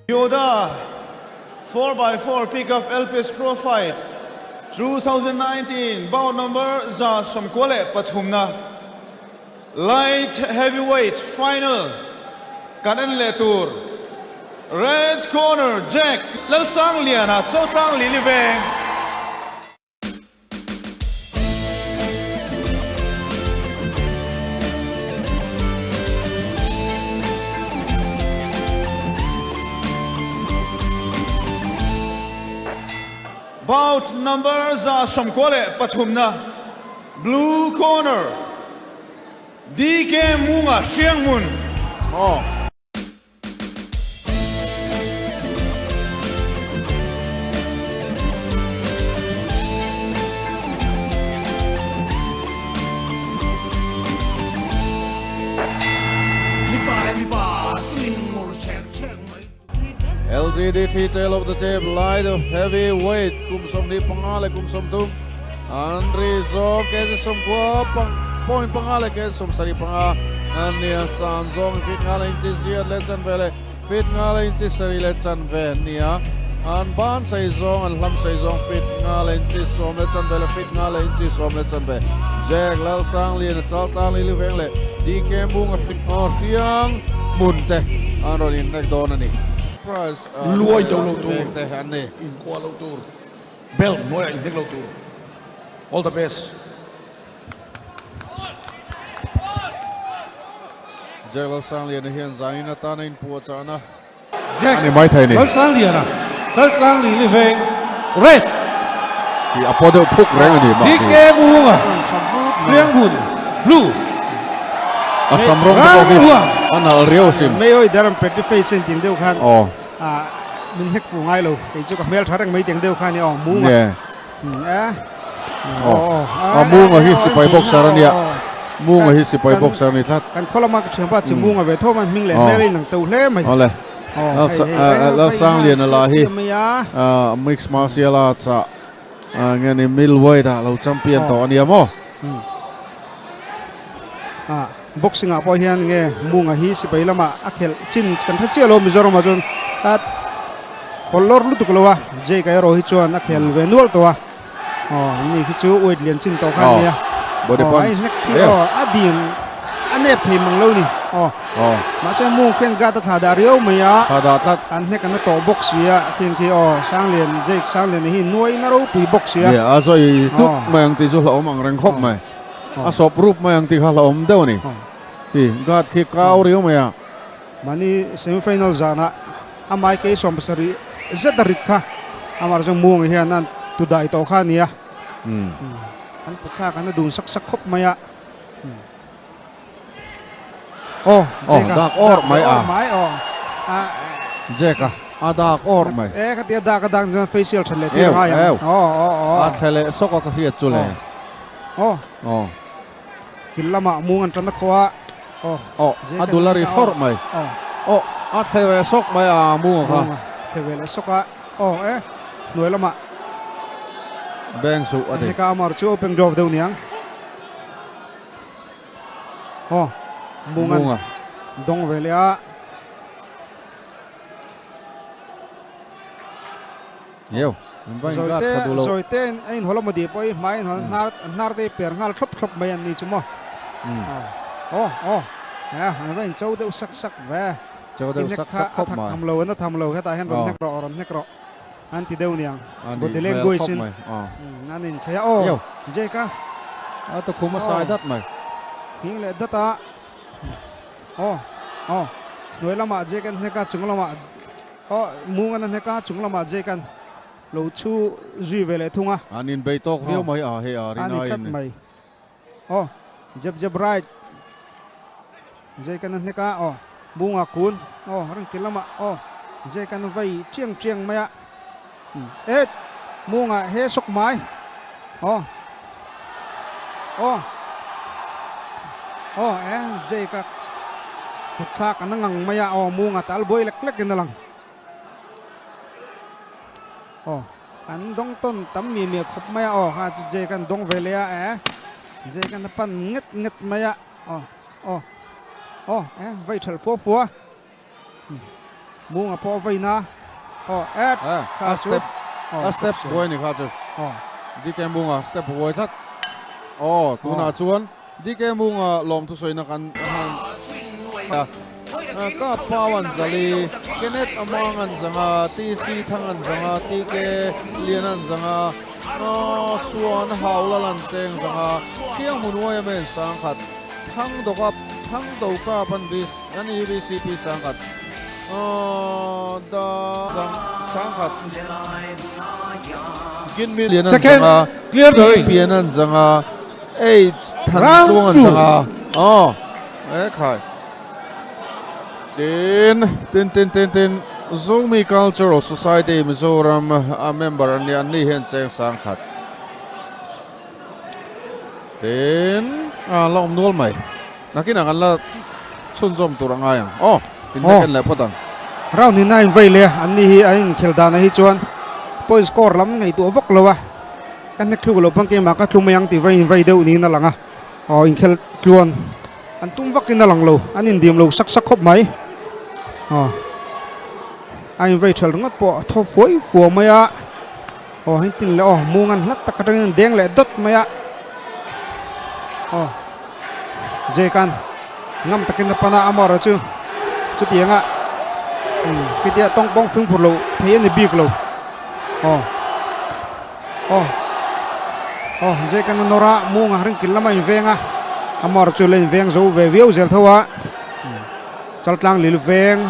Yoda 4x4 Pickup LPS Pro Fight 2019 bout number 193 na Light Heavyweight Final kan en leh tur. Red Corner Jack Lalsangliana Chotlang Lili Veng. Bout number 193 na Blue Corner DK Munga Hrianghmun. Aw. LGDT Tale of the Tape Light of Heavyweight kum 25 leh kum 30 an ri zawng kg 90 pang point panga leh kg 75 an nia san zawng feet nga leh inchi ziat leh chanve leh feet nga leh inchi sarih leh chanve an nia an ban sei zawng an hlam sei zawng feet nga leh inchi sawm leh chanve leh feet nga leh inchi sawm leh chanve Jack Lalsangliana Chaltlang Liliveng leh DK Munga Hriang hmun te an rawn inhnek dawn a ni. Prize Luai do lo tur, te an ni. Inkuah lo tur, belt hnuaiah inhnek lo tur. All the best. Jack Lalsangliana hian zanin atana inpuahchahna Jack a ni mai thei ni. Lalsangliana, Chaltlang Lili Veng, Red. Hi a paw deuh phuk reng a ni mahni. DK Muhunga, Hrianghmun, Blue. A sam rawng te pawh khi a nalh riau asin. Mei awi dar an practice face en ting deuh khan min hnek fuh ngai lo. Kei chu ka hmel tha reng mai tiang deuh khan i aw Muhunga. A Munga hi sipai boxer a nia. Munga hi sipai boxer a ni tlat. Kan khaw lama ka thianpa chi Munga ve tho mai hming leh hmel a inang to hle mai. Awle. Lalsangliana lah hi mixed martial arts ah nge ni middleweight ah lo champion tawh a nia maw. Boxing ah pawh hian nge Munga hi sipai lama a khelh chin kan hre chiah lo Mizoram ah chuan a hawl lawr lutuk lo a, Jake erawh hi chuan a khel ve nual tawh a, aw ani khi chu weight lian chin tawh kha a nia, aw a inhnek khi aw a dim a nep thei mang lo ni, aw mahse Mung khian guard a thlah dah riau mai a, an hnek an la tawh bawk si a, khian khi aw Sanglian Jake Sanglian hi nuai na ropui bawk si a, a zawi tuk mai ang tih chu hlauhawm ang reng khawp mai. A sawp rup mai ang tih kha hlauhawm deuh a ni. Khi guard khi kau riau mai a. Mahni semi final zanah a mai kei 70 zet a rit kha amah chuan Muanga hian a tu dai tawh kha a ni a. An puthlak an a dun sak sak khawp mai a. Aw Jack a dak awr mai a. Mai aw. Jack a a dak awr mai. E khatia dak a dak chuan facial that leh tir ngai ang. Aw aw aw. A thle leh sawk a ka hriat chu le. Aw. Aw. Kil lamah mung an tan a khaw a. Aw. Aw a dul a ri thlawrh mai. Aw. Aw a thle ve sawk mai a mung a kha. Mung a thle ve leh sawk a. Aw e hnuai lamah. Beng suh a ni. Hnika amar chu open glove deuh niang. Aw mung an dawng ve leh a. Yeu, an va ingat tha duh lo. Zawi te a inhawl a mawdi pawh hi hmai a inhawl hnar hnar te hi per nghal thlawp thlawp mai an ni chu maw. Aw aw an va incho deuh sak sak ve. Cho deuh sak sak khawp mai. A tham lo an a tham lo hetah hian rawn hnek rawh rawn hnek rawh an ti deuh niang. Body language in an inchei a aw Jake a. A tukhum a sai dat mai. Hing leh dat a. Aw aw hnuai lamah Jake an hnek a chung lamah Aw, mung an a hnek a, chung lamah Jake an lo chhu zui ve leh thung a. An inbei tawk viau mai a, hei a rin aiin. A ni tlat mai. Aw, jab jab right. Jake an a hnek a, aw, munga kun. Aw, reng kil lamah, aw, Jake an vai chiang chiang mai a. E, munga he sawk mai. Aw, aw, aw, e, Jake a kut thlak an a ngang mai a, aw, munga tal buai lek lek in a lang. Aw, an dawng tawn tam mi mi a khawp mai a, aw, kha chu Jake an dawng ve leh a, e, Jake an a pan nget nget mai a, aw, aw, aw, e, vai thalh fua fua. Munga pawh vaina aw et kha chu a step a step buai ni kha chu DK Munga step buai tlat aw tunah chuan DK Munga lawmthu sawina kan han a ka pau an zali Kenneth Amang an zanga TC Thang an zanga TK Lian an zanga Suan Haula lan cheng zanga Thiang Hmunuaia men sangkhat Thang Dawka Thang Dawka pan bis an EVCP sangkhat da zang sangkhat Gin mi lian an zanga Clear the ring. Pian an zanga H Than Tluang an zanga aw e khai Tin tin tin tin tin Zomi Cultural Society Mizoram a member an nia an ni hian cheng sangkhat Tin a la awm nual mai. Nakinah kan la chhunzawm tur a ngai ang. Aw, in nek en leh phawt ang. Round in a invei leh a, an ni hi an inkhel danah hi chuan point score lam ngaihtuah vak lo a, ka hnek thluk loh pawn keimah ka tlu mai ang tih va invei deuh niin a lang a, aw inkhel tluan an tum vakin a lang lo, an indim lo sak sak khawp mai. Aw a invei thelh ringawt pawh a thaw fuai fuau mai a. Aw heng tin leh aw mung an hlat tak atangin an deng leh dawt mai a aw Jake an ngam takin a pan a amaherawh chu chutianga umm khitia tawng pawng fimkhur loh thei a ni bik lo aw aw aw Jake an a nawr a mung a ringkil lama inveng a amaherawh chu la inveng zo ve viau zel tho a. Chaltlang lil veng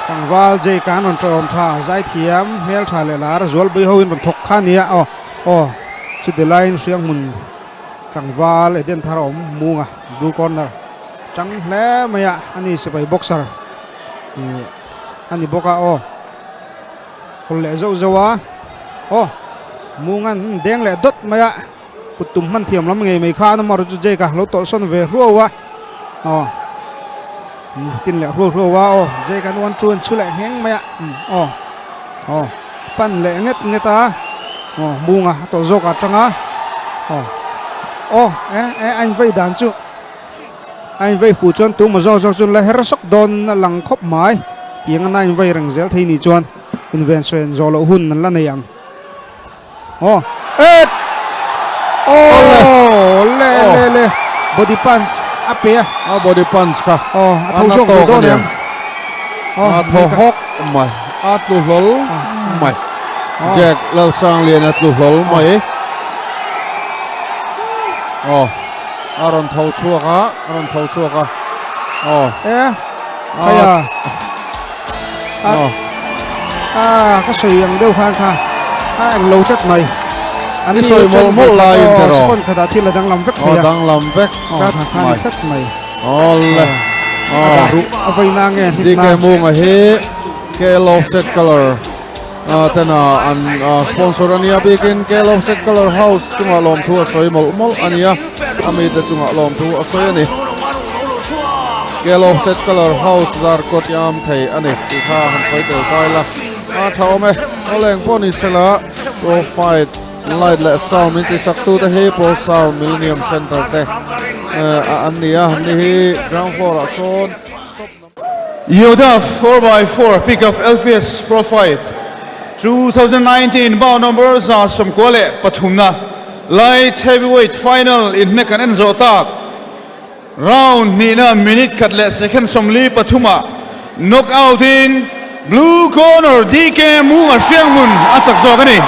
tlangval Jake an rawn tawm tha zaithiam hmel tha leh lar zualpui ho in rawn thawk kha ania aw aw chuti laiin hrianghmun tlangval Eden thar a awm munga blue corner tang hle mai a ani sipai boxer ih ani bawk a aw hawl leh zauh zauh a aw mungan deng leh dawt mai a. Kut tum hman thiam lam ngei mai kha an awm a, chu Jake a lo tawlh sawn ve hruau a, aw tin leh hruau hruau a, aw Jake an uan chu an chhu leh ngheng mai a, aw aw pan leh nget nget a, aw munga a tawlh zawk atang a, aw aw e e a invei dan chu a invei fuh chuan tuma zawk zawk chu la her sawk dawn a lang khawp mai tiang a invei reng zel thei ni chuan inven sawi an zawh loh hun an la nei ang. Oh, et. Oh, le le le. Body punch a pe a. A body punch kha. Oh, a tho zawk zo dawn em. Oh, a tho hawk mai. A tlu hlawl mai. Jack Lalsanglian a tlu hlawl mai. Oh, a rawn tho chhuak a, a rawn tho chhuak a. Oh. Eh. Khaya. A ka sawi ang deuh khan kha a eng lo tlat mai. An sawi mawlh mawlh laiin te rawh. Second khatah thil a danglam vek thei a. A danglam vek tlat mai. Tlat mai. Awle. A dah ruh a vaina nge hnik na. DK Munga hi KL Offset Color tena an sponsor a nia bikin KL Offset Color House chungah lawmthu a sawi mawlh mawlh a nia. A mite chungah lawmthu a sawi a ni. KL Offset Color House zar kawt i am thei a ni tih kha han sawi tel ta ila. A tha awm e. Awleng pawh ni sela Pro Fight Light leh Sound min tisak tu te hi Pro Sound Millennium Center te an ni a. Ni hi ground floor ah sawn shop number. Yoda 4x4 Pickup LPS Pro Fight 2019 bout number 93 Light Heavyweight Final inhnek an en zawh tak. Round hnihna minute khat leh second 43 ah knock out in blue corner DK Munga Hrianghmun a chak zawk a ni.